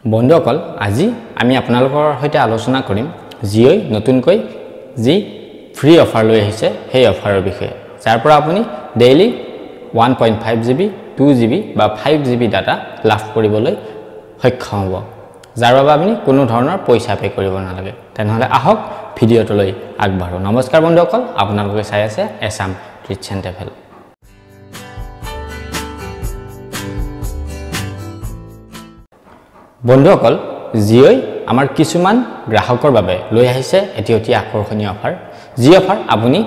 বন্ধুসকল, আজি আমি আপোনালোকৰ সৈতে আলোচনা কৰিম জিঅ'ই নতুনকৈ যি ফ্ৰী অফাৰ লৈ আহিছে সেই অফাৰৰ বিষয়ে, যাৰ পৰা আপুনি ডেইলি 1.5 GB, 2 GB বা 5 জিবি ডাটা লাভ কৰিবলৈ সক্ষম হ'ব, যাৰ বাবে আপুনি কোনো ধৰণৰ পইচা পে' কৰিব নালাগে। তেনেহ'লে আহক ভিডিঅ'টোলৈ আগবাঢ়ো। নমস্কাৰ বন্ধুসকল, আপোনালোকে চাই আছে এছাম ৰিচ এণ্ড ট্ৰেভেল। বন্ধুসকল, জিঅ'ই আমাৰ কিছুমান গ্ৰাহকৰ বাবে লৈ আহিছে এটি অতি আকৰ্ষণীয় অফাৰ। যি অফাৰ আপুনি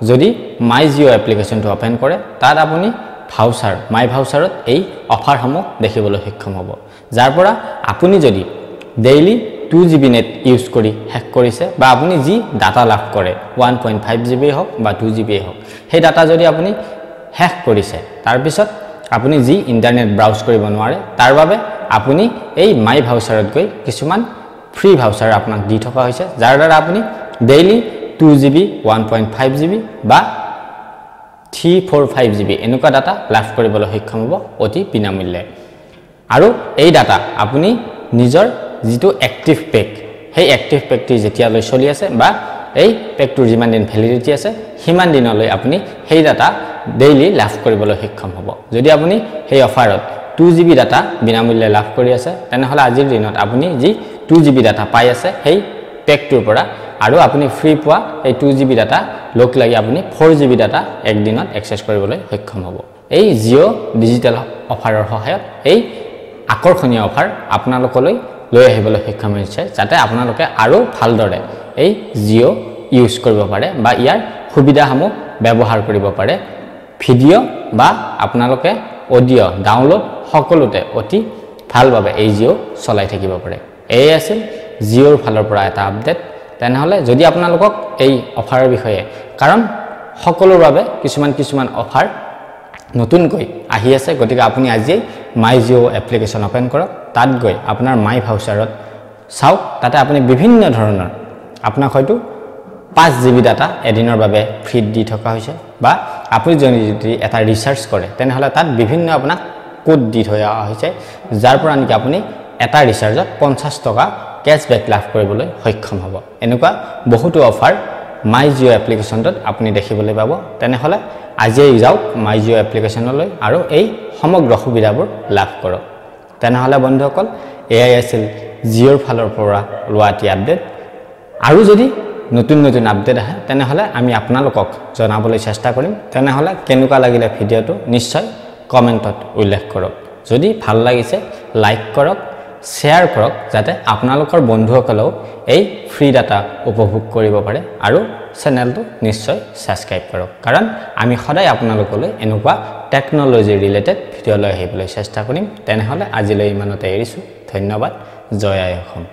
যদি মাই জিঅ' এপ্লিকেশ্যনটো অ'পেন কৰে, তাত আপুনি ভাউচাৰ, মাই ভাউচাৰত এই অফাৰসমূহ দেখিবলৈ সক্ষম হ'ব, যাৰ পৰা আপুনি যদি ডেইলি 2 জিবি নেট ইউজ কৰি শেষ কৰিছে বা আপুনি যি ডাটা লাভ কৰে 1.5 জিবিয়ে হওক বা 2 জিবিয়ে হওক, সেই ডাটা যদি আপুনি শেষ কৰিছে, তাৰপিছত আপুনি যি ইণ্টাৰনেট ব্ৰাউজ কৰিব নোৱাৰে, তাৰ বাবে আপুনি এই মাই ভাউচাৰত গৈ কিছুমান ফ্ৰী ভাউচাৰ আপোনাক দি থকা হৈছে, যাৰ দ্বাৰা আপুনি ডেইলি 2 জিবি, 1.5 জিবি বা 3, 4, 5 জিবি এনেকুৱা ডাটা লাভ কৰিবলৈ সক্ষম হ'ব অতি বিনামূল্যে। আৰু এই ডাটা আপুনি নিজৰ যিটো এক্টিভ পেক, সেই এক্টিভ পেকটি যেতিয়ালৈ চলি আছে বা এই পেকটোৰ যিমান দিন ভেলিডিটি আছে সিমান দিনলৈ আপুনি সেই ডাটা ডেইলি লাভ কৰিবলৈ সক্ষম হ'ব। যদি আপুনি সেই অফাৰত 2 জিবি ডাটা বিনামূল্যে লাভ কৰি আছে, তেনেহ'লে আজিৰ দিনত আপুনি যি 2 জিবি ডাটা পাই আছে সেই পেকটোৰ পৰা আৰু আপুনি ফ্ৰী পোৱা এই 2 জিবি ডাটা লগ লাগি আপুনি 4 জিবি ডাটা একদিনত এক্সেছ কৰিবলৈ সক্ষম হ'ব। এই জিঅ' ডিজিটেল অফাৰৰ সহায়ত এই আকৰ্ষণীয় অফাৰ আপোনালোকলৈ লৈ আহিবলৈ সক্ষম হৈছে, যাতে আপোনালোকে আৰু ভালদৰে এই জিঅ' ইউজ কৰিব পাৰে বা ইয়াৰ সুবিধাসমূহ ব্যৱহাৰ কৰিব পাৰে। ভিডিঅ' বা আপোনালোকে অডিঅ' ডাউনলোড সকলোতে অতি ভালভাৱে এই জিঅ' চলাই থাকিব পাৰে। এয়ে আছিল জিঅ'ৰ ফালৰ পৰা এটা আপডেট। তেনেহ'লে যদি আপোনালোকক এই অফাৰৰ বিষয়ে, কাৰণ সকলোৰ বাবে কিছুমান কিছুমান অফাৰ নতুনকৈ আহি আছে, গতিকে আপুনি আজিয়েই মাই জিঅ' এপ্লিকেশ্যন অ'পেন কৰক, তাত গৈ আপোনাৰ মাই ভাউচাৰত চাওক, তাতে আপুনি বিভিন্ন ধৰণৰ আপোনাক হয়তো 5 জিবি ডাটা এদিনৰ বাবে ফ্ৰীত দি থকা হৈছে, বা আপুনি যদি এটা ৰিচাৰ্জ কৰে তেনেহ'লে তাত বিভিন্ন আপোনাক কোড দি থৈ অহা হৈছে, যাৰ পৰা নেকি আপুনি এটা ৰিচাৰ্জত 50 টকা কেছবেক লাভ কৰিবলৈ সক্ষম হ'ব। এনেকুৱা বহুতো অফাৰ মাই জিঅ' এপ্লিকেশ্যনটোত আপুনি দেখিবলৈ পাব। তেনেহ'লে আজিয়েই যাওক মাই জিঅ' এপ্লিকেশ্যনলৈ আৰু এই সমগ্ৰ সুবিধাবোৰ লাভ কৰক। তেনেহ'লে বন্ধুসকল, এয়াই আছিল জিঅ'ৰ ফালৰ পৰা লোৱা এটি আপডেট। আৰু যদি নতুন নতুন আপডেট আহে তেনেহ'লে আমি আপোনালোকক জনাবলৈ চেষ্টা কৰিম। তেনেহ'লে কেনেকুৱা লাগিলে ভিডিঅ'টো নিশ্চয় কমেণ্টত উল্লেখ কৰক। যদি ভাল লাগিছে লাইক কৰক, শ্বেয়াৰ কৰক, যাতে আপোনালোকৰ বন্ধুসকলেও এই ফ্ৰী ডাটা উপভোগ কৰিব পাৰে, আৰু চেনেলটো নিশ্চয় ছাবস্ক্ৰাইব কৰক, কাৰণ আমি সদায় আপোনালোকলৈ এনেকুৱা টেকন'লজি ৰিলেটেড ভিডিঅ' লৈ আহিবলৈ চেষ্টা কৰিম। তেনেহ'লে আজিলৈ ইমানতে এৰিছোঁ। ধন্যবাদ। জয় আই অসম।